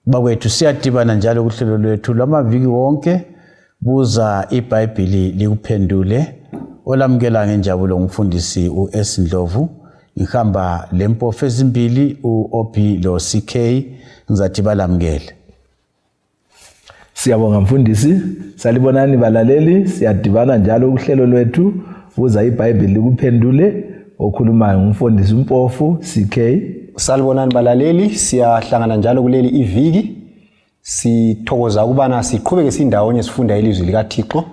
Bakwethu siyadibana njalo kuhlelo lwethu lwamaviki wonke buza iBhayibhili likuphendule. Olamukela ngenjabulo ngumfundisi uS Ndlovu. Ngihamba lempofu ezimbili uOB lo CK ngizathi balamukele. Siyabonga mfundisi, salibonani balaleli, siyadibana njalo kuhlelo lwethu buza iBhayibhili likuphendule. Okhulumayo ngumfundisi uMpofu CK. Salibonani balaleli, siyahlangana njalo kuleli iviki. Sithokoza ukubana siqhubeke sindawonye sifunda ilizwi likaThixo.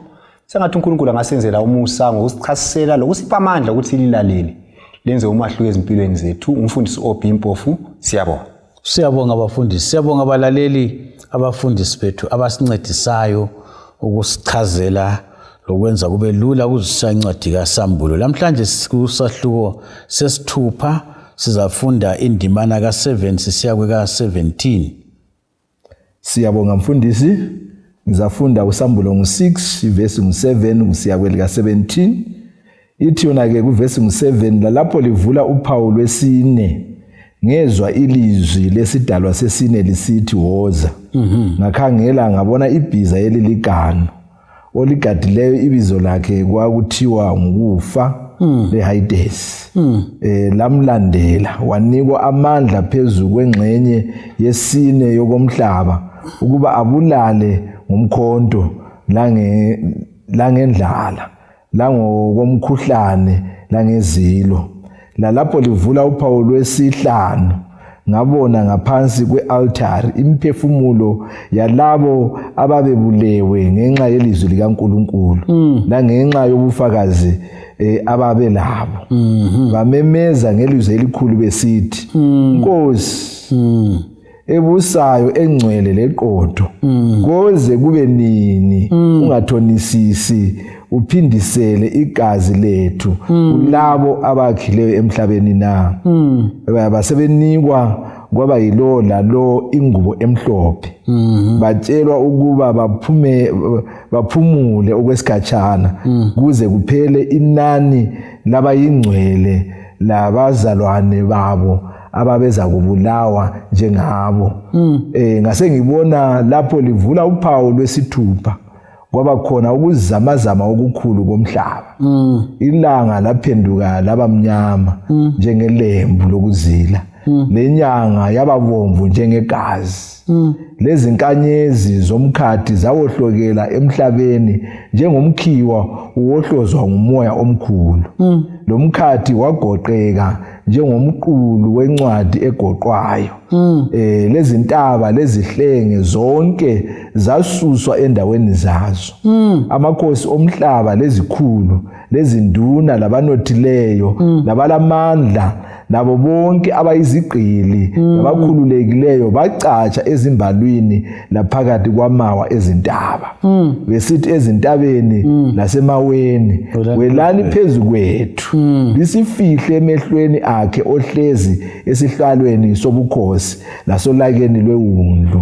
Sengathi uNkulunkulu angasenzela umusa ngokusichasisela lokusipha amandla ukuthi lilalele lenze umahluko ezimpilweni zethu. Umfundisi OB Mpofu, siyabonga. Siyabonga abafundisi, siyabonga abalaleli, abafundisi bethu abasincedisayo ukusichazela lokwenza kube lula ukuzwisisa incwadi kaSambulo. Namhlanje kusahluko sesithupha sizafunda indimana ka-7 sisiya kweka-17. Siyabonga mfundisi. Ngizafunda uSambulo ngu-6 ivesi ngu-7 kusiya kwelika-17. Ithi yona-ke kuvesi ngu-7 lalapho livula uphawu lwesine ngezwa ilizwi lesidalwa sesine lisithi woza. Ngakhangela ngabona ibhiza eliliganu oligadileyo ibizo lakhe kwakuthiwa ngukufa lehayidesi. Lamlandela wanikwa amandla phezu kwengxenye yesine yokomhlaba ukuba abulale ngomkhonto langendlala langokomkhuhlane langezilo. Lalapho livula uphawu lwesihlanu ngabona ngaphansi kwe-altari imiphefumulo yalabo ababebulewe ngenxa yelizwi likaNkulunkulu langenxa yobufakazi ababelabo. Bamemeza ngelizwi elikhulu besithi, Nkosi ebusayo engcwele leqotho, koze kube nini ungathonisisi uphindisele igazi lethu kulabo abakhileyo emhlabeni na? Basebenikwa kwaba yilowo lalo ingubo emhlophe, batshelwa ukuba baphumule okwesikhatshana kuze kuphele inani labayingcwele labazalwane babo ababeza kubulawa njengabo. Ngase ngibona lapho livula uphawu lwesithupha kwaba khona ukuzamazama okukhulu komhlaba. Ilanga laphenduka laba mnyama njengelembu lokuzila, lenyanga yaba bomvu njengegazi, lezinkanyezi zomkhathi zawohlokela emhlabeni njengomkhiwa uwohlozwa ngumoya omkhulu. Lomkhathi wagoqeka njengomqulu wencwadi egoqwayo. Lezintaba lezihlenge zonke zasuswa endaweni zazo. Amakhosi omhlaba lezikhulu lezinduna labanothileyo labalamandla labo bonke abayizigqili labakhululekileyo bacatsha ezimbalwini laphakathi kwamawa ezintaba, besithi ezintabeni lasemaweni, welani phezu kwethu, lisifihle emehlweni akhe ohlezi esihlalweni sobukhosi lasolakeni lwewundlu,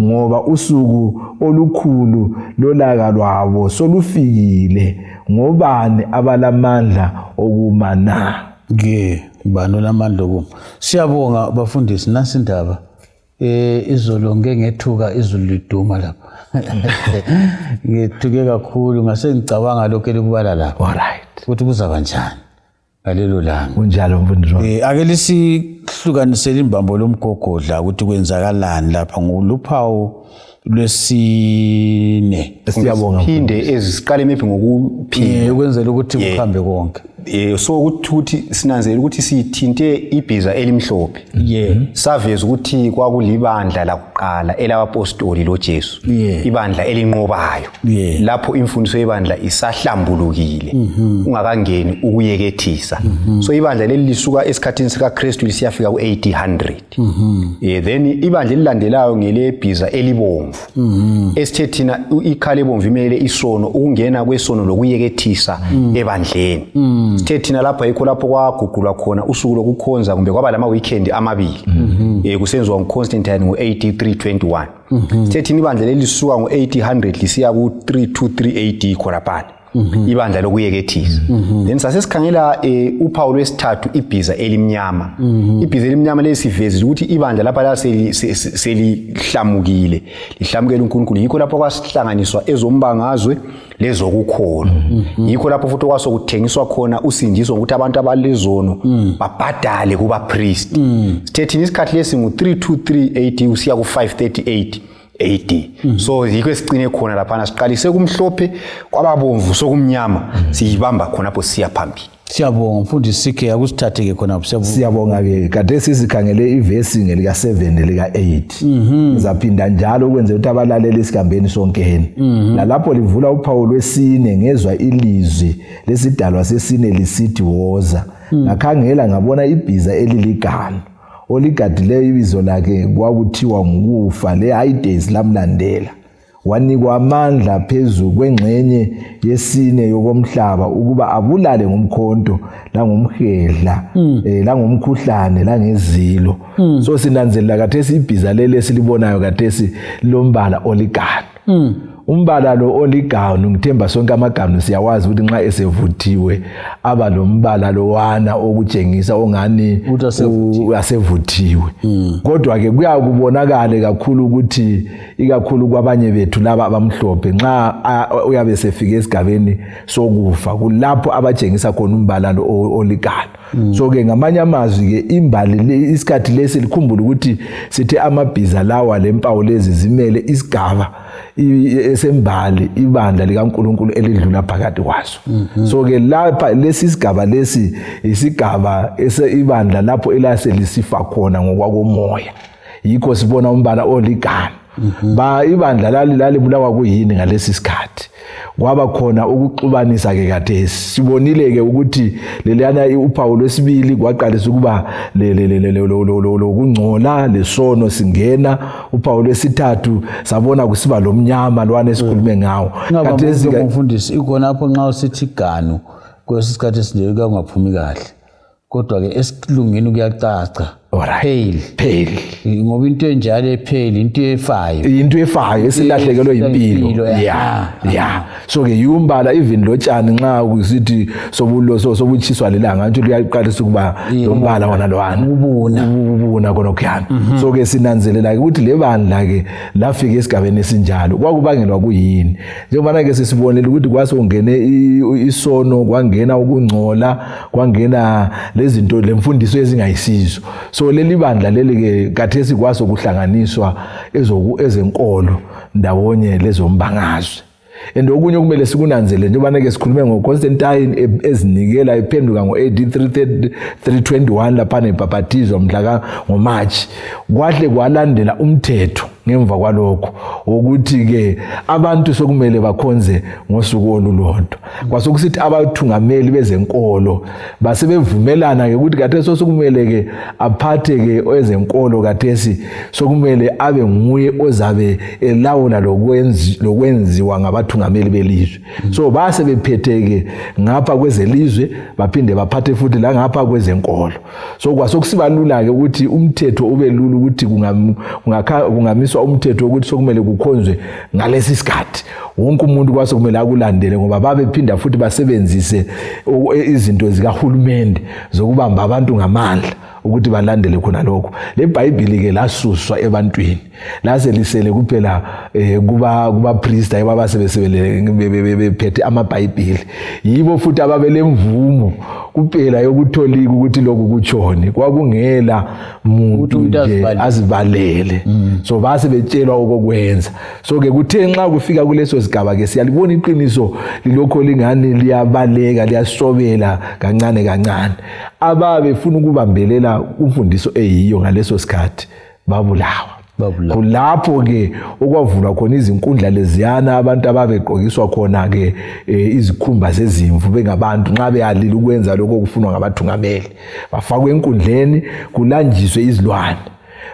ngoba usuku olukhulu lolaka lwabo solufikile. Ngobani abalamandla okuma na? Ke ubani olamandla okuma? Siyabonga bafundisi, nansi indaba. Izolo ngike ngethuka izulu liduma lapha. Ngethuke kakhulu ngase ngicabanga lokho elikubala lapha. Alright. Ukuthi kuzaba njani ngalelo langa. Kunjalo mfundisi wami. Ake lisihlukanisele imbambo lomgogodla ukuthi kwenzakalani lapha ngoluphawu lwesine. Siyabonga. Phinde ezisiqale maybe ngokuphinda ukwenzela ukuthi kuhambe konke. So ukuthi sinanzelela ukuthi sithinte ibhiza elimhlophe. Saveza ukuthi kwakulibandla lakuqala elabapostoli loJesu. Ibandla elinqobayo. Lapho imfundiso yebandla isahlambulukile, ungakangeni ukuyekethisa. So ibandla leli lisuka esikhathini sikaKristu lisiyafika ku-AD 100. Then ibandla elilandelayo ngelebhiza elibomvu. Esithe thina ikhala ebomvu imele isono, ukungena kwesono lokuyekethisa ebandleni. Sithe thina lapha yikho lapho kwaguqulwa khona usuku lokukhonza, kumbe kwaba lama weekend amabili. Kusenziwa nguConstantine ngo-AD 321. Sithe thina ibandla leli lisuka ngo-1800 lisiya ku-323 AD khonaphana. Ibandla lokuyekethisa. Then sasesikhangela uphawu lwesithathu, ibhiza elimnyama. Ibhiza elimnyama leli sivezile ukuthi ibandla lapha la selihlamukile, lihlamukela uNkulunkulu. Yikho lapho kwasihlanganiswa ezombangazwe lezokukholwa. Yikho lapho futhi okwasokuthengiswa khona usindiso ngokuthi abantu abalezono babhadale kubapriest. Sithe thina isikhathi lesi ngu-323 AD usiya ku-538 AD. So yikho esicine khona laphana, siqalise kumhlophe, kwababomvu, sokumnyama, siyibamba khonapho siya phambili. Siyabonga, mfundisi CK, akusithathe-ke khonapho, siyabonga. Siyabonga-ke. Kade sizikhangele ivesi ngelika-7 nelika-8. Ngizaphinda njalo ukwenzela ukuthi abalaleli esigambeni sonkeni. Lalapho livula uphawu lwesine, ngezwa ilizwi lesidalwa sesine lisithi, "Woza." Ngakhangela, ngabona ibhiza eliliganu. Oligadileyo ibizo lakhe kwakuthiwa nguKufa, le-Hades lamlandela. Wanikwa amandla phezu kwengxenye yesine yokomhlaba ukuba abulale ngomkhonto langomhedla, langomkhuhlane langezilo. So sinanzelela kathesi ibhiza leli esilibonayo kathesi lombala oliganu. Umbala lo oliganu, ngithemba sonke amaganu siyawazi ukuthi nxa esevuthiwe aba lombala lowana okutshengisa ongani Ukuthi asevuthiwe. Asevuthiwe. Kodwa ke kuyakubonakale kakhulu ukuthi ikakhulu kwabanye bethu laba abamhlophe, nxa uyabe sefike esigabeni sokufa, kulapho abatshengisa khona umbala lo oliganu. So ke ngamanye amazwi ke, imbali isikhathi lesi, likhumbule ukuthi sithe amabhiza lawa lempawu lezi zimele isigaba esembali ibandla likaNkuluNkulu elidlula phakathi kwaso. So ke lapha lesi sigaba, lesi isigaba ibandla lapho elaselisifa khona ngokwakomoya, yikho sibona umbala oliganu. Ba ibandla lali lalibulawa kuyini ngalesi sikhathi? Kwaba khona ukuxubanisa ke. Kathesi sibonile ke ukuthi leliyana uphawu lwesibili kwaqalisa ukuba lokungcola lesono singena. Uphawu lwesithathu sabona kusiba lomnyama lwana esikhulume ngawo. Khathesi mfundisi, ikhonapho nxa usithi ganu, kwesinye isikhathi esiNdebele kuyakungaphumi kahle, kodwa-ke esilungwini kuyacaca. Alright. Pale. Pale. Ngoba into enjalo epale into efayo. Into efayo esilahlekelwe Impilo, yimpilo. Ya. Ya, so ke yiwumbala even lotshani nxa kusithi sobutshiswa lilanga nje luyaqalisa ukuba lombala wona lowana. Ubuna. Ubuna khonokhuyana. So ke sinanzelela ke ukuthi le bandla ke lafika esigabeni esinjalo kwakubangelwa kuyini, njengobana ke sesibonile ukuthi kwase kungene isono, kwangena ukungcola, kwangena lezinto lemfundiso ezingayisizo. So leli bandla leli ke kathesi kwaso kuhlanganiswa ezenkolo ndawonye lezombangazwe. And okunye okumele sikunanzele, njengoba ke sikhulume ngoConstantine ezinikela ephenduka ngo-AD 321 laphana ebhabhathizwa mhla ngoMarch, kwahle kwalandela umthetho ngemva kwalokho wokuthi-ke abantu sokumele bakhonze ngosuku olulodwa. Kwasokusithi abathungameli bezenkolo basebevumelana-ke ukuthi kathesi sokumele-ke aphathe-ke ezenkolo, kathesi sokumele abe nguye ozabe elawula lokwenziwa ngabathungameli belizwe. So base bephethe-ke ngapha kwezelizwe, baphinde baphathe futhi langapha kwezenkolo. So kwasokusiba lula-ke ukuthi umthetho ube lula ukuthi kungamiswa umthetho wokuthi sokumele kukhonzwe ngalesi sikhathi, wonke umuntu kwase kumele akulandele, ngoba babephinda futhi basebenzise izinto zikahulumende zokubamba abantu ngamandla ukuthi balandele khona lokho. Le Bhayibhili-ke lasuswa ebantwini, lase lisele kuphela kuba priest ababasebephethe amabhayibhili. Yibo futhi ababelemvumo kuphela yokutholika ukuthi lokhu kutshoni. Kwakungela muntu Ukuthi umuntu nje azibalele. Azibalele. So base betshelwa okokwenza. So ke kuthe nxa kufika kuleso sigaba ke, siyalibona iqiniso lilokho lingani liyabaleka, liyasobela kancane kancane. Ababefuna ukubambelela kumfundiso eyiyo ngaleso sikhathi babulawa. Babulawa. Kulapho ke okwavulwa khona izinkundla leziyana abantu ababegqokiswa khona ke izikhumba zezimvu bengabantu, nxa beyalile ukwenza lokho okufunwa ngabathungameli, bafakwe enkundleni, kulanjiswe izilwane,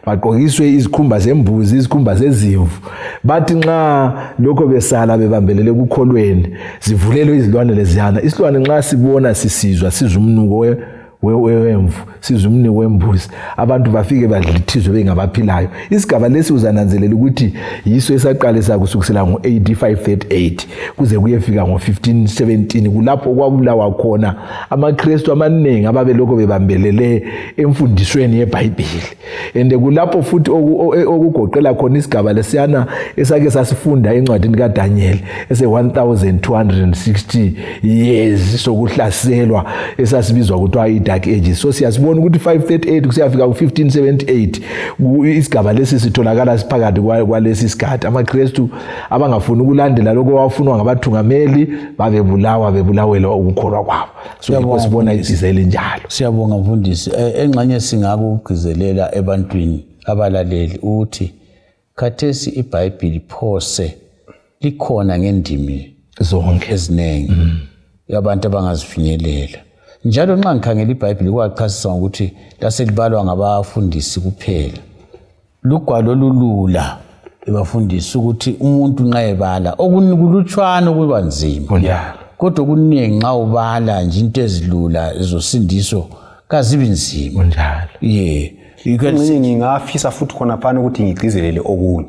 bagqokiswe izikhumba zembuzi, izikhumba zezimvu. Bathi nxa lokho besala bebambelele kukholweni, zivulelwe izilwane leziyana. Isilwane nxa sibona, sisizwa, sizwa umnuko wemvu, sizwe umniko wembuzi, abantu bafike badlithizwe bengabaphilayo. Isigaba lesi uzananzelela ukuthi yiso esaqalisa kusukisela ngo-AD 538 kuze kuyefika ngo-1517, kulapho kwabulawa khona amaKristu amaningi ababelokhu bebambelele emfundisweni yeBhayibhili. And kulapho futhi okugoqela khona isigaba lesiyana esake sasifunda encwadini kaDaniel ese-1260 years sokuhlaselwa esasibizwa kuthiwa i-Dark Ages. So siyasibona ukuthi 538 kusiyafika ku-1578 isigaba lesi sitholakala siphakathi kwalesi sikhathi. AmaKristu abangafuni ukulandela lokho owafunwa ngabathungameli babebulawa, bebulawelwa ukukholwa kwabo. So yikho sibona ibhiza elinjalo. Siyabonga mfundisi. Engxenye singakugcizelela ebantwini abalaleli ukuthi khathesi iBhayibhili phose likhona ngendimi zonke eziningi abantu abangazifinyelela. Njalo nxa ngikhangela iBhayibhili kwachasisa ngokuthi laselibalwa ngabafundisi kuphela. Lugwalo olulula ebafundisi ukuthi umuntu nxa ebala okulutshwana okuba nzima, kodwa okuningi nxa ubala nje into ezilula ezosindiso kazibi nzima. Kunjalo. Ye. Ngxenye ngingafisa futhi khonaphana ukuthi ngigcizelele okunye.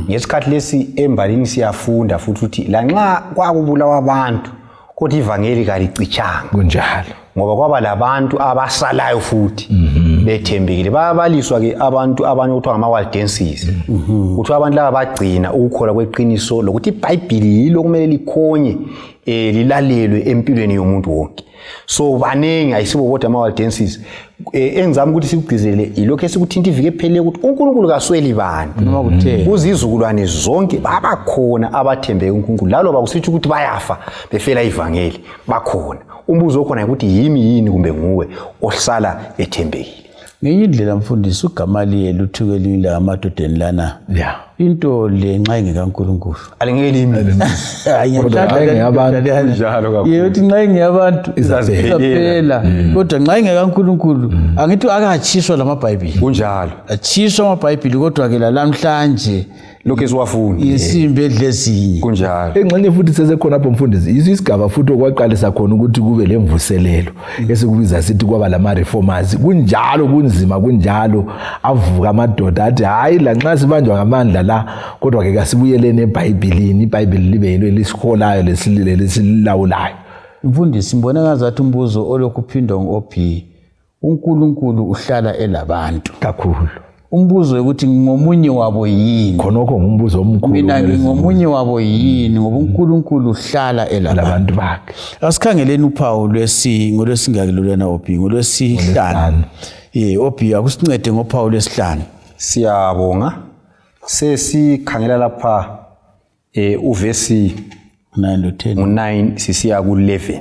Ngesikhathi lesi embalini siyafunda futhi ukuthi lanxa kwakubulawa abantu kodwa ivangeli kalicitshanga. Kunjalo. Ngoba kwaba labantu abasalayo futhi bethembekile. Bayabaliswa ke abantu abanye okuthiwa ngama-Waldenses. Kuthiwa abantu laba bagcina ukukholwa kweqiniso lokuthi iBhayibhili yilo kumele likhonye lilalelwe empilweni yomuntu wonke. So baningi, ayisibo bodwa ama-Waldenses. Engizama ukuthi sikugcizelele yilokhu esikuthinta iviki ephelele ukuthi uNkulunkulu kasweli bantu. Noma kuthe kuzizukulwane zonke babakhona abathembeke uNkulunkulu. Laloba kusitsho ukuthi bayafa befela ivangeli, bakhona. Umbuzo okhona ukuthi yimi yini kumbe nguwe ohlala ethembekile. Ngenye indlela mfundisi uGamaliyeli uthuke elinye ilanga amadodeni lana. Into le nxa ingekaNkulunkulu alingeke limi. Kodwa nxa ingeyabantu, Kunjalo kakhulu. Yebo, uthi nxa ingeyabantu Izaphela. Kodwa nxa ingekaNkulunkulu angithi akatshiswa lamabhayibhili. Kunjalo. Atshiswa amabhayibhili kodwa ke lalamhlanje lokhu esiwafunda insimbi edlezinye. Kunjalo. Engxenye futhi sesekhonapho mfundisi, yiso isigaba futhi okwaqalisa khona ukuthi kube lemvuselelo esikubiza sithi kwaba lama-reformers. Kunjalo, kunzima kunjalo, avuka amadoda athi hayi lanxa sibanjwa ngamandla la, kodwa ke kasibuyeleni eBhayibhilini, iBhayibhili libe yilo elisiholayo lesilawulayo. Mfundisi, ngibona ngazathi umbuzo olokhu uphindwa ngu-OB, uNkulunkulu uhlala elabantu kakhulu. Umbuzo ukuthi ngomunye wabo yini? Khonokho ngumbuzo omkhulu. Mina ngingomunye wabo yini? Ngoba uNkulunkulu uhlala elabantu bakhe. Asikhangeleni uphawu ngolwesingaki lolwana OB? Ngolwesihlanu. OB akusincede ngophawu lwesihlanu. Siyabonga. Sesikhangela lapha uvesi 9 lo 10. Ngu-9 sisiya ku-11.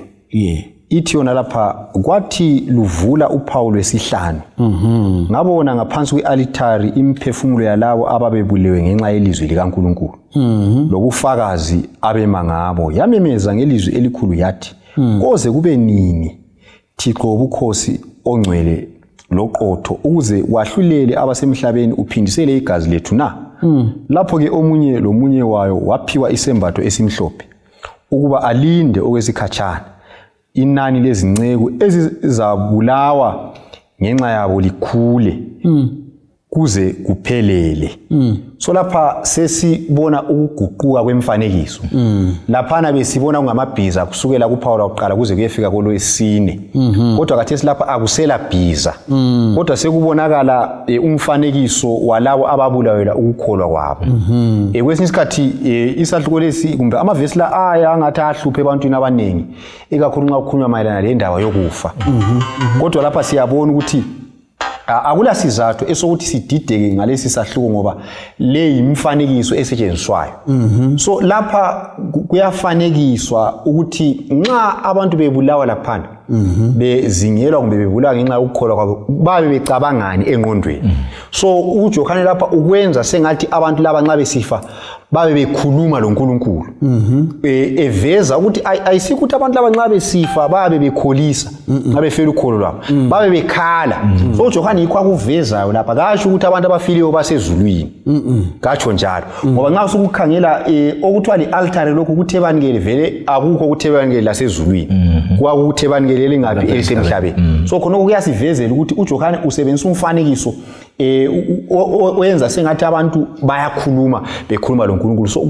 Ithi yona lapha kwathi luvula uphawu lwesihlanu. Ngabona ngaphansi kwe-altari imiphefumulo yalabo ababebulewe ngenxa yelizwi likaNkulunkulu. Lobufakazi abema ngabo. Yamemeza ngelizwi elikhulu yathi, koze kube nini Thixo wobukhosi ongcwele loqotho ukuze wahlulele abasemhlabeni uphindisele igazi lethu na? Lapho ke omunye lomunye wayo waphiwa isembatho esimhlophe ukuba alinde okwesikhatshana inani lezinceku ezizabulawa ngenxa yabo likhule kuze kuphelele. So lapha sesibona ukuguquka kwemfanekiso. Laphana besibona kungamabhiza kusukela kuphawu lwakuqala kuze kuyefika kolwesine. Kodwa khathesi lapha akusela bhiza. Kodwa sekubonakala umfanekiso walabo ababulawela ukukholwa kwabo. Kwesinye isikhathi isahluko lesi kumbe amavesi la aya angathi ahluphe ebantwini abaningi, ikakhulu nxa kukhulunywa mayelana le ndaba yokufa. Kodwa lapha siyabona ukuthi akula sizathu esokuthi sidideke ngalesi sahluko ngoba le yimifanekiso esetshenziswayo. So lapha kuyafanekiswa ukuthi nxa abantu bebulawa laphana bezingelwa kumbe bebulawa ngenxa yokukholwa kwabo babe becabangani engqondweni. So uJohane lapha ukwenza sengathi abantu laba nxa besifa babe bekhuluma loNkulunkulu. Eveza ukuthi ayisikho ukuthi abantu laba nxa besifa babe bekholisa nxa befela ukholo lwabo babe bekhala. So uJohane yikho akuvezayo lapha, kasho ukuthi abantu abafileyo basezulwini. Katsho njalo. Ngoba nxa usukukhangela okuthiwa li-altare lokhu kuthebanikele vele akukho kuthebanikele lasezulwini. Kwakuthebanikeli elingaphi? Elisemhlabeni. So khonokho kuyasivezela ukuthi uJohane usebenzisa umfanekiso oyenza sengathi abantu bayakhuluma, bekhuluma loNkulunkulu. So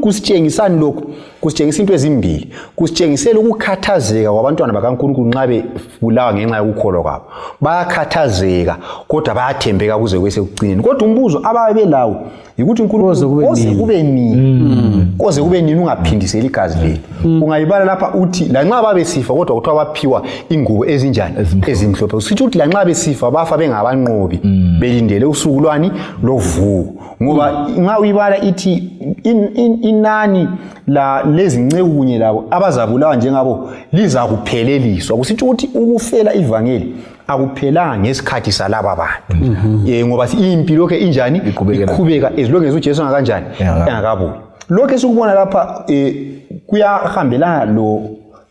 kusitshengisani lokhu? Kusitshengisa into ezimbili. Kusitshengisela ukukhathazeka kwabantwana bakaNkulunkulu nxa bebulawa ngenxa yokukholwa kwabo. Bayakhathazeka, kodwa bayathembeka kuze kube sekucineni. Kodwa umbuzo ababe belawo yikuthi, uNkulunkulu, koze kube nini? Koze kube nini ungaphindiseli igazi leli? Ungayibala lapha, uthi lanxa babesifa, kodwa kuthiwa baphiwa ingubo ezinjani? Ezimhlophe. Kusitsho ukuthi lanxa besifa, bafa bengabanqobi, belindele usuku lwani? Lovuko. Ngoba nxa uyibala ithi inani la lezinceku kunye labo abazabulawa njengabo lizakupheleliswa. Kusitsho ukuthi ukufela ivangeli akuphelanga ngesikhathi salaba bantu, ngoba impi lokho injani? Iqhubeka, as long as uJesu engakanjani? Engakabuyi. Lokho esikubona lapha kuyahambelana lo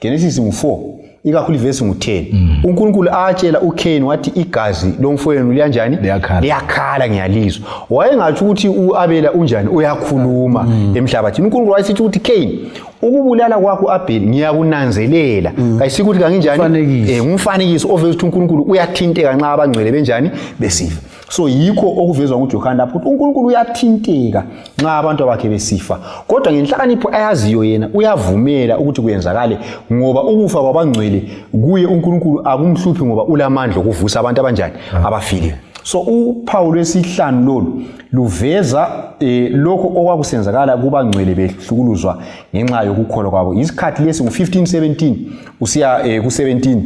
Genesis ngu-4, ikakhulu ivesi ngu-10. UNkulunkulu atshela uCain, wathi igazi lomfowenu liyanjani? Liyakhala, ngiyalizwa. Wayengatsho ukuthi uAbela unjani? Uyakhuluma emhlabathini. UNkulunkulu wayesithi ukuthi, Cain, ukubulala kwakho uAbel ngiyakunanzelela. Kayisikuthi kanginjani? Ngumfanekiso oveza ukuthi uNkulunkulu uyathinteka nxa abangcwele benjani? Besifa. So yikho okuvezwa nguJohane lapho, ukuthi uNkulunkulu uyathinteka nxa abantu abakhe besifa, kodwa ngenhlakanipho ayaziyo yena uyavumela ukuthi kuyenzakale, ngoba ukufa kwabangcwele kuye uNkulunkulu akumhluphi, ngoba ulamandla okuvusa abantu abanjani? Abafile. So uphawu lwesihlanu lolu luveza lokho okwakusenzakala kubangcwele behlukuluzwa ngenxa yokukholwa kwabo. Isikhathi lesi ngu-1517 usiya ku-17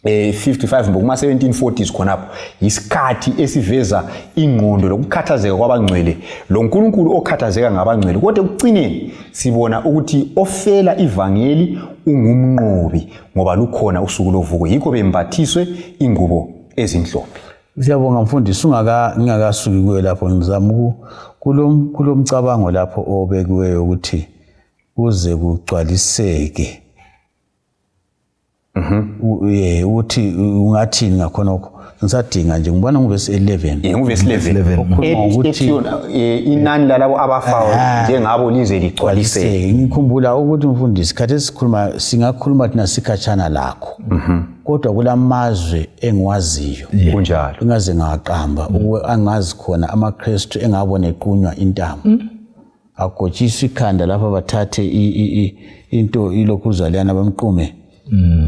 55, kuma 1740s khonapho. Isikhathi esiveza ingqondo lokukhathazeka kwabangcwele, lo nkulunkulu okhathazeka ngabangcwele. Kodwa ekucineni sibona ukuthi ofela ivangeli ungumnqobi, ngoba lukhona usuku lovuko, yikho bembathiswe ingubo ezimhlophe. Siyabonga, mfundisi. Ungaka ngingakasuki kuwe lapho, ngizama kulomcabango lapho obekiweyo ukuthi kuze kugcwaliseke. Ye, ukuthi ungathini ngakhonokho? Ngisadinga nje, ngibona nguvesi 11. Nguvesi 11. Okhuluma ngokuthi Ethi yona, inani lalabo abafayo njengabo lize ligcwaliseke. Ngikhumbula ukuthi, mfundisi, khathi sikhuluma, singakhuluma thina sikhatshana lakho, kodwa kulamazwe engiwaziyo engaze ngawaqamba, angazi khona amaKristu engabona equnywa intamo, agotshiswa ikhanda lapha, bathathe into ilokhuzaliyana, bamqume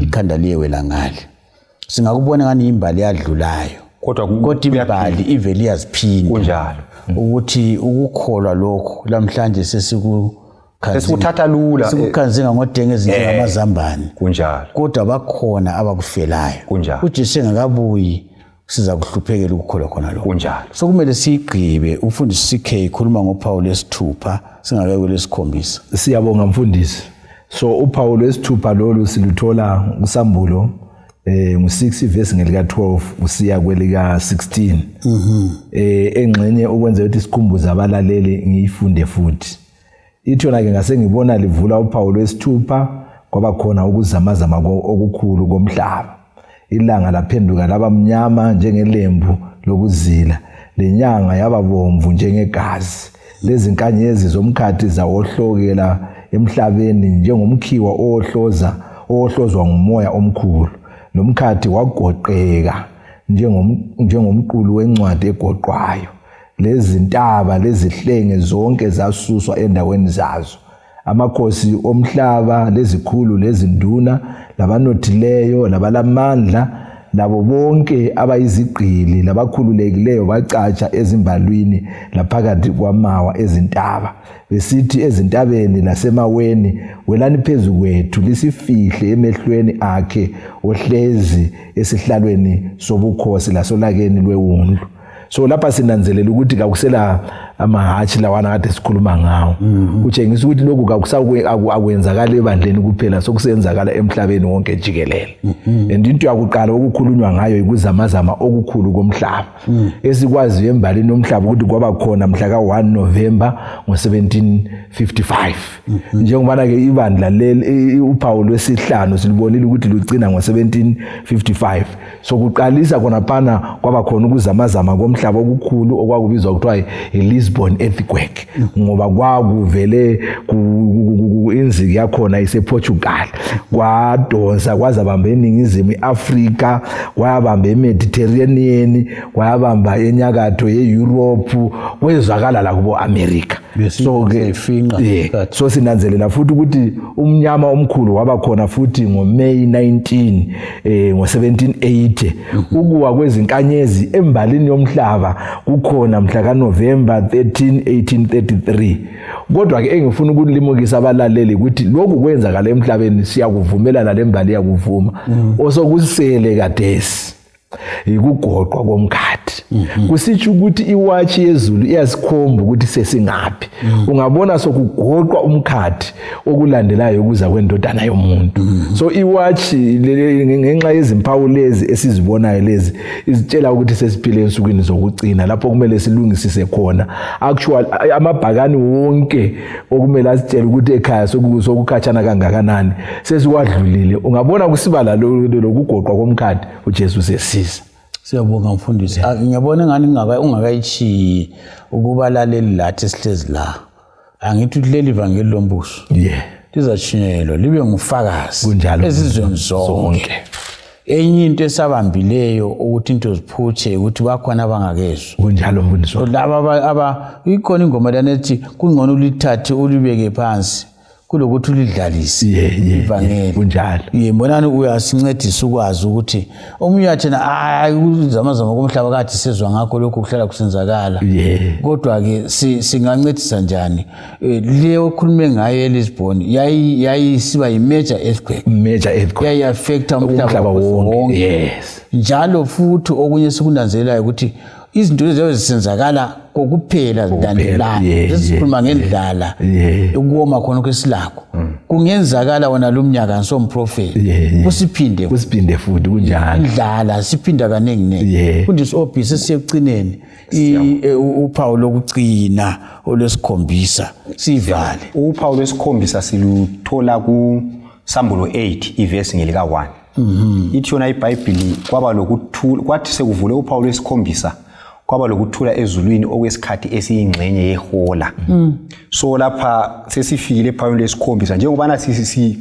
ikhanda liyewela ngale. Singakubona ngani imbali yadlulayo, kodwa imbali ivele iyaziphinda. Ukuthi ukukholwa lokhu lamhlanje sesiku Sesikuthatha lula. Sikukhanzinga ngodenge ezinjengamazambane. Kodwa bakhona abakufelayo. UJesu engakabuyi, siza kuhluphekela ukukholwa khona lokho. So kumele siyigqibe. Umfundisi CK, ikhuluma ngophawu lwesithupha singakayi kwesikhombisa. Siyabonga, mfundisi. So uphawu lwesithupha lolu siluthola kuSambulo, ngu-6 verse ngelika 12 usiya kwelika 16. Engxenye ukwenza ukuthi sikhumbuze abalaleli, ngiyifunde futhi. Ithi yona ke, ngase ngibona livula uphawu lwesithupha, kwaba khona ukuzamazama okukhulu komhlaba. Ilanga laphenduka laba mnyama njengelembu lokuzila, lenyanga yaba bomvu njengegazi, lezinkanyezi zomkhathi zawohlokela emhlabeni njengomkhiwa owohlozwa ngumoya omkhulu. Lomkhathi wagoqeka njengomqulu wencwadi egoqwayo, lezintaba lezihlenge zonke zasuswa endaweni zazo. Amakhosi omhlaba lezikhulu lezinduna labanothileyo labalamandla labo bonke abayizigqili labakhululekileyo bacatsha ezimbalwini laphakathi kwamawa ezintaba, besithi ezintabeni lasemaweni, "Welani phezu kwethu, lisifihle emehlweni akhe ohlezi esihlalweni sobukhosi lasolakeni lwewundlu." So lapha sinanzelela ukuthi kakusela amahatshi lawana kade sikhuluma ngawo. Kutshengisa ukuthi lokhu akwenzakali ebandleni kuphela, sokusenzakala emhlabeni wonke jikelele. And into yakuqala okukhulunywa ngayo yikuzamazama okukhulu komhlaba, esikwaziyo embalini yomhlaba ukuthi kwaba khona mhla ka-1 November ngo-1755. Njengobana-ke ibandla leli, uphawu lwesihlanu silubonile ukuthi lugcina ngo-1755. So kuqalisa khonaphana kwaba khona ukuzamazama komhlaba okukhulu okwakubizwa kuthiwa yi-Lisbon. Lisbon earthquake, ngoba kwakuvele inziki yakhona isePortugal, kwadonsa kwazabamba eningizimu iAfrika, kwayabamba eMediterranean, kwayabamba enyakatho yeEurope, kwezwakala la kubo America. So ke so sinanzelela futhi ukuthi umnyama omkhulu waba khona futhi ngoMay 19 ngo-1780. Ukuwa kwezinkanyezi embalini yomhlaba kukhona mhla kaNovember 13 1833. Kodwa ke engifuna ukulimukisa abalaleli ukuthi lokhu kwenzakala emhlabeni siyakuvumelana lembali yakuvuma, osokusele kadesi yikugoqwa komkhathi. Kusitsho ukuthi iwatshi yezulu iyasikhomba ukuthi sesingaphi. Ungabona sokugoqwa umkhathi, okulandelayo ukuza kwendodana yomuntu. So iwatshi ngenxa yezimpawu lezi esizibonayo lezi izitshela ukuthi sesiphile ensukwini zokugcina, lapho kumele silungisise khona actual amabhakani wonke okumele asitshele ukuthi ekhaya sokukhatshana kangakanani sesiwadlulile. Ungabona kusiba lokugoqwa komkhathi, uJesu sesiza. Siyabonga mfundisi. Ngiyabona engani ungakayitshiyi ukubalaleli lathi sihlezi la. Angithi ukuthi leli vangeli lombuso lizatshunyelwa libe ngufakazi ezizweni zonke. Enye into esabambileyo ukuthi into ziphutshe ukuthi bakhona abangakezwa. Kunjalo mfundisi. Laba aba ikhona ingoma lana ethi kungcono ulithathe ulibeke phansi kulokuthi ulidlalise ivangeli. Kunjalo. Yebonani uyasincedisa ukwazi ukuthi omunye uyathena hayi ukuzamazama komhlaba kade sezwa ngakho lokhu kuhlala kusenzakala. Kodwa ke singancedisa njani? Le okhulume ngayo eLisbon yayisiba yi-major earthquake. Major earthquake. Yayi-affecta umhlaba wonke. Yes. Njalo futhi okunye esikunanzelelayo ukuthi izinto lezi ziyabe zisenzakala kokuphela zilandelana. Sesikhuluma ngendlala, ukuwoma khona kwesilakho. Kungenzakala wona lo mnyaka ngisomprofeti. Kusiphinde. Kusiphinde futhi kunjalo. Indlala siphinda kaningi ningi. Mfundisi Obi, sesiyekucineni uphawu lokugcina olwesikhombisa sivale. Uphawu lwesikhombisa siluthola ku Sambulo 8 ivesi ngelika 1. Ithi yona iBhayibhili kwaba lokuthula, kwathi sekuvule uphawu lwesikhombisa kwaba lokuthula ezulwini okwesikhathi esiyingxenye yehola. So lapha sesifikile ephawini lwesikhombisa, njengobana sike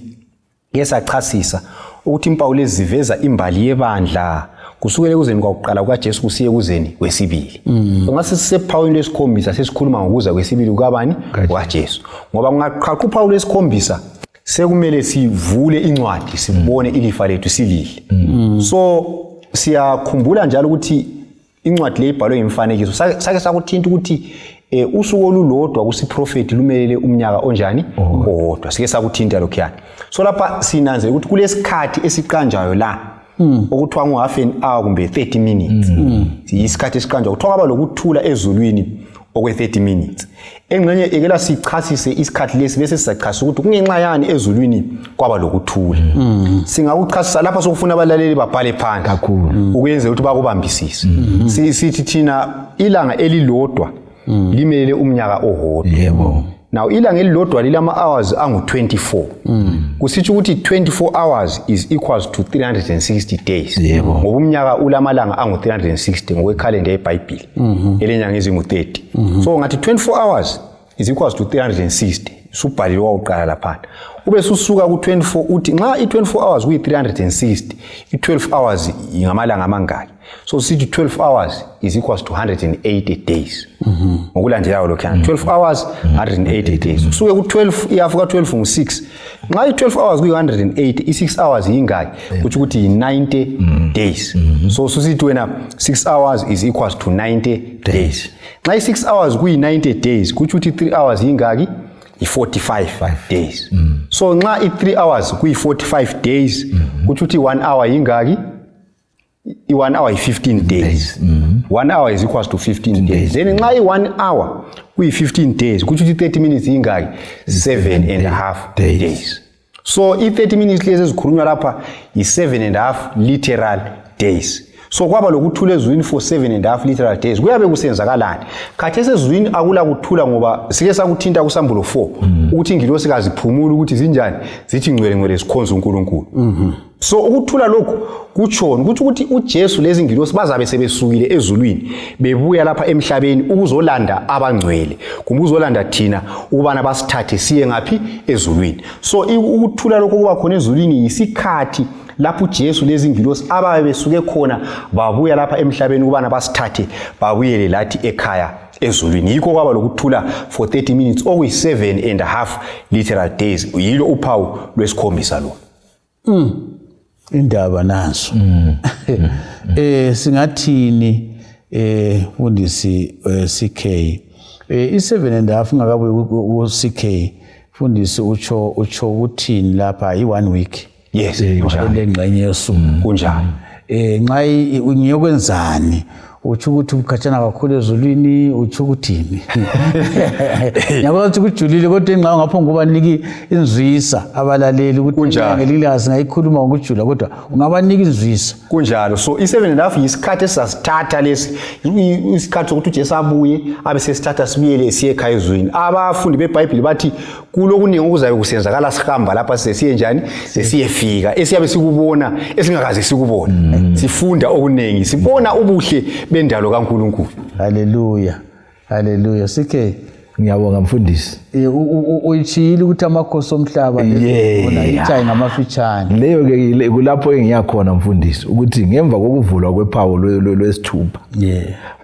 sachasisa ukuthi impawu lezi ziveza imbali yebandla kusukela ekuzeni kwakuqala kukaJesu kusiye ekuzeni kwesibili. Ungase sisephawini lwesikhombisa sesikhuluma ngokuza kwesibili kukabani? KukaJesu. Ngoba kungaqhaqha uphawu lwesikhombisa sekumele sivule incwadi sibone ilifa lethu silidle. So siyakhumbula njalo ukuthi incwadi le ibhalwe ngemifanekiso. Sake sakuthinta ukuthi usuku olulodwa kusiprofeti lumelele umnyaka onjani? Owodwa. Sike sakuthinta lokhuyana. So lapha sinanzela ukuthi kulesikhathi esiqanjwayo la okuthiwa ngu-half an hour kumbe 30 minutes. Yisikhathi esiqanjwayo. Kuthiwa kwaba lokuthula ezulwini okwe-30 minutes. Engxenye ekela sichasise isikhathi lesi bese sizachasisa ukuthi kungenxa yani ezulwini kwaba lokuthula. Singakuchasisa lapha sokufuna abalaleli babhale phansi kakhulu ukwenzela ukuthi bakubambisise. Sithi thina ilanga elilodwa limelele umnyaka owodwa. Yebo. Now ilanga elilodwa lilama hours angu 24. Kusitsho ukuthi 24 hours is equals to 360 days. Yebo. Ngoba umnyaka ulamalanga angu 360 ngokwekhalenda yeBhayibheli. Elenyanga ezingu 30. So ngathi 24 hours is equals to 360. Subhalile wawuqala lapha. Ube susuka ku 24 uthi nxa i 24 hours kuyi 360, i 12 hours ingamalanga amangaki? So sithi 12 hours is equals to 180 days. Ngokulandelayo lokhuyana 12 hours 180 days. Kusuke ku 12 iyafika 12 ngu 6. Nxa i 12 hours kuyi 180, i 6 hours yingaki? Kutsho ukuthi yi 90 days. So susithi wena 6 hours is equals to 90 days. Nxa i 6 hours kuyi 90 days, kutsho ukuthi 3 hours yingaki? I 45 days. So nxa i 3 hours kuyi 45 days, kutsho ukuthi 1 hour yingaki? I 1 hour i 15 days. 1 hour is equals to 15 days. Then nxa i 1 hour kuyi 15 days, kutsho ukuthi 30 minutes yingaki? 7.5 days. So i 30 minutes lezi ezikhulunywa lapha yi 7.5 literal days. So kwaba lokuthula ezulwini for 7.5 literal days. Kuyabe kusenzakalani? Khathesi ezulwini akula kuthula, ngoba sike sakuthinta kusambulo 4 ukuthi ingilosi kaziphumuli ukuthi zinjani, zithi ngcwele ngcwele zikhonza uNkulunkulu. So ukuthula lokhu kutshoni? Kutsho ukuthi uJesu lezi ngilosi bazabe sebesukile ezulwini bebuya lapha emhlabeni ukuzolanda abangcwele, kumbe ukuzolanda thina ukubana basithathe siye ngaphi? Ezulwini. So ukuthula lokhu kuba khona ezulwini yisikhathi lapho uJesu lezi ngilosi ababe besuke khona babuya lapha emhlabeni ukubana basithathe babuyele lathi ekhaya ezulwini. Yikho kwaba lokuthula for 30 minutes, okuyi-7.5 literal days. Yilo uphawu lwesikhombisa lo. Indaba nanso. Singathini, fundisi CK, i-7.5 ngakabuye ku CK, fundisi, utsho ukuthini lapha? I-1 week? Yes, kunjalo. Lengxenye yosuku. Kunjalo. Nxa ngiyokwenzani? Utsho ukuthi ukhatshana kakhulu ezulwini? Utsho ukuthini? Ngiyabona ukuthi kujulile, kodwa ingxa ngapho ngobanika inzwisa abalaleli ukuthi Kunjalo. Ngelinye ilanga singayikhuluma ngokujula, kodwa ungabanika inzwisa. Kunjalo. So i-7.5 yisikhathi esizasithatha lesi, isikhathi sokuthi uJesu abuye abe sesithatha sibuyele siye ekhaya ezulwini. Abafundi beBhayibhili bathi kulokuningi okuzabe kusenzakala sihamba lapha sesiye njani, sesiyefika, esiyabe sikubona esingakaze sikubona. Sifunda okuningi, sibona ubuhle bendalo kaNkulunkulu. Haleluya, haleluya, CK. Ngiyabonga, mfundisi. Uyitshiyile ukuthi amakhosi omhlaba itshayi ngamafitshane. Leyo ke kulapho engiyakhona, mfundisi, ukuthi ngemva kokuvulwa kwephawu lwesithupha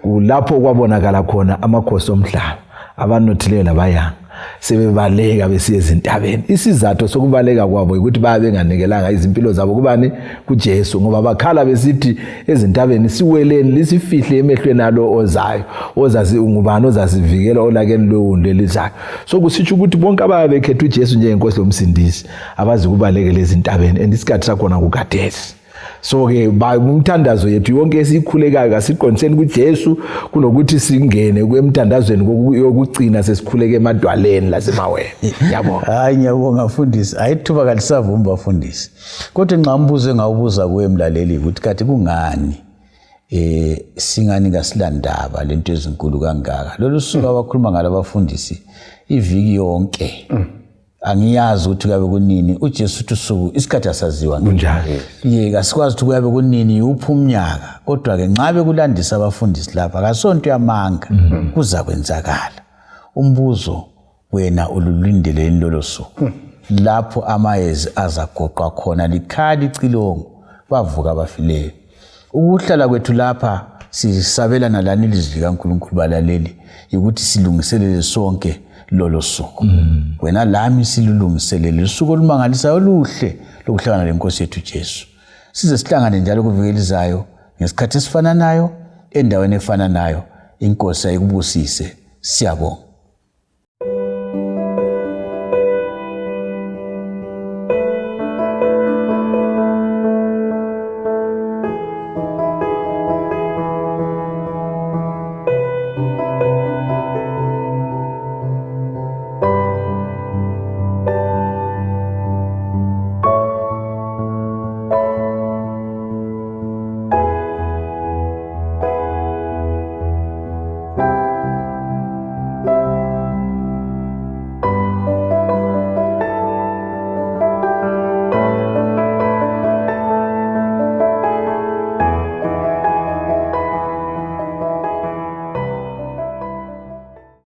kulapho kwabonakala khona amakhosi omhlaba, abanothileyo labayanga, sebebaleka besiya ezintabeni. Isizathu sokubaleka kwabo ukuthi bayabe benganikelanga izimpilo zabo kubani? KuJesu, ngoba bakhala besithi ezintabeni, "Siweleni, lisifihle emehlweni alo ozayo." Ozazi ngubani ozasivikela olakeni lwewundlu elizayo? So kusitsho ukuthi bonke abayabe bekhetha uJesu njengenkosi lomsindisi abazi kubalekela ezintabeni, and isikhathi sakhona kukhathesi. So-ke umthandazo yethu yonke esiyikhulekayo kasiqondiseni kuJesu, kunokuthi singene emthandazweni yokugcina sesikhuleke emadwaleni lasemaweni. Ngiyabonga. Hayi, ngiyabonga, mfundisi. Hayi, ithuba kalisavumi, bafundisi, kodwa nxa umbuzo engawubuza kuwe, mlaleli, ukuthi kathi kungani singani kasilandaba lento ezinkulu kangaka, lolu suku abakhuluma ngalo abafundisi iviki yonke? Angiyazi ukuthi kuyabe kunini. UJesu uthi usuku, isikhathi asaziwa. Kunjalo. Ye, kasikwazi ukuthi kuyabe kunini, yiwuphi umnyaka, kodwa-ke nxa bekulandisa abafundisi lapha, kasonto yamanga, kuza kwenzakala. Umbuzo, wena ululindeleni lolo suku lapho amayezi azagoqwa khona, likhala icilongo, bavuka abafileyo? Ukuhlala kwethu lapha sisabelana lani ilizwi likaNkulunkulu, balaleli, yikuthi silungiselele sonke lolo suku. Wena lami silulungiselele usuku olumangalisayo, oluhle lokuhlangana lenkosi yethu Jesu. Size sihlangane njalo kuviki elizayo ngesikhathi esifananayo, endaweni efananayo, inkosi ayikubusise. Siyabonga.